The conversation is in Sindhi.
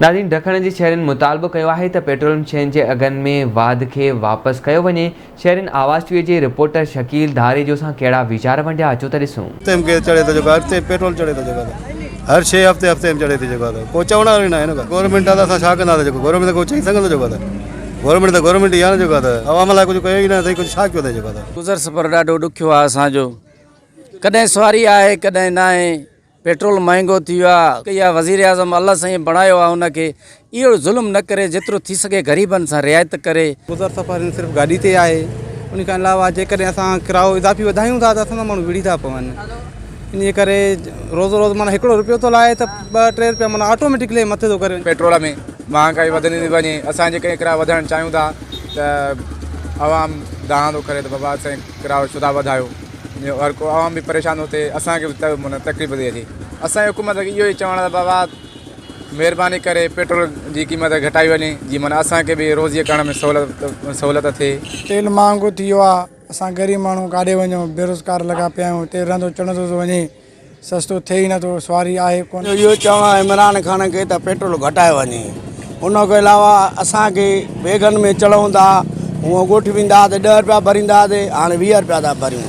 ناظرين ڊکڻ جي شهرين مطالبو ڪيو آهي ته پيٽروليم شين جي اگهن ۾ واڌ کي واپس ڪيو وڃي، شهرين آواز ٽي وي جي رپورٽر شڪيل ڌاريجو سان ڪهڙا ويچار ونڊيا اچو ته ڏسون. هفتي ۾ گئس چڙهي ٿو جيڪو هفتي پيٽرول چڙهي ٿو جيڪو هر شيء هفتي هفتي ۾ چڙهي ٿي جيڪو ڪو چوڻ وارو ئي ناهي نه گورنمينٽ آ ته اسان ڇا ڪنداسين جيڪو گورنمينٽ ته ڪو چئي سگهندو جيڪو ته گورنمينٽ ته گورنمينٽ ئي آ نه جيڪو ته عوام لاء ڪجهه ڪيو ئي نه اٿئي ڪجهه ڇا ڪيو اٿئي جيڪو ته. گذر سفر ڏاڍو ڏکيو آ اسان جو ڪڏهن سواري آهي ڪڏهن ناهي پيٽرول مهنگو ٿي ويو آ اها وزيراعظم الله سائين بڻايو آ ان کي اهو ظلم نه ڪري جيترو ٿي سگهي غريبن سان رعايت ڪري. گذر سفر هن صرف گاڏي تي آهي ان کان علاوه جيڪڏهن اسان ڪرايو اضافي وڌايون ٿا ته اسان سان ماڻهو وڙهي ٿا پون ان جي ڪري روز روز معنيٰ هڪڙو روپيو ٿو لاهي ته ٻه ٽي روپيا معنيٰ آٽوميٽڪلي مٿي ٿو ڪري وڃي. پيٽرول ۾ مهانگائي وڌندي ٿي وڃي اسان جيڪڏهن ڪرايو وڌائڻ چاهيون ٿا ته عوام دانهن ٿو ڪري ته بابا اسان ڪرايو ڇو ٿا وڌايو هر ڪو عوام به پريشان ٿو ٿئي اسان کي به معنيٰ تڪليف ٿي اچي اسان جي حڪومت کي اهو ئي چوڻ آهي ته بابا مهرباني ڪري پيٽرول جي قيمت گهٽائي وڃي جيئن معنيٰ اسان کي به روزيء ڪرڻ ۾ سهولت سهولت ٿئي. تيل مهانگو ٿي ويو آ اسان غريب ماڻهو ڪاڏي وڃون بيروزگار لڳا پيا آهيون تيل رهندو چڙهندو ٿو وڃي سستو ٿئي ئي نٿو سواري آهي ڪونه. اهو چوڻ آهي عمران خان کي ته پيٽرول گهٽائي وڃي ان کان علاوه اسان کي بيگن ۾ چڙهون ٿا هونء ڳوٺ ويندا ته ڏهه رپيا ڀريندا هئاسي هاڻي 20 رپيا ٿا ڀريون.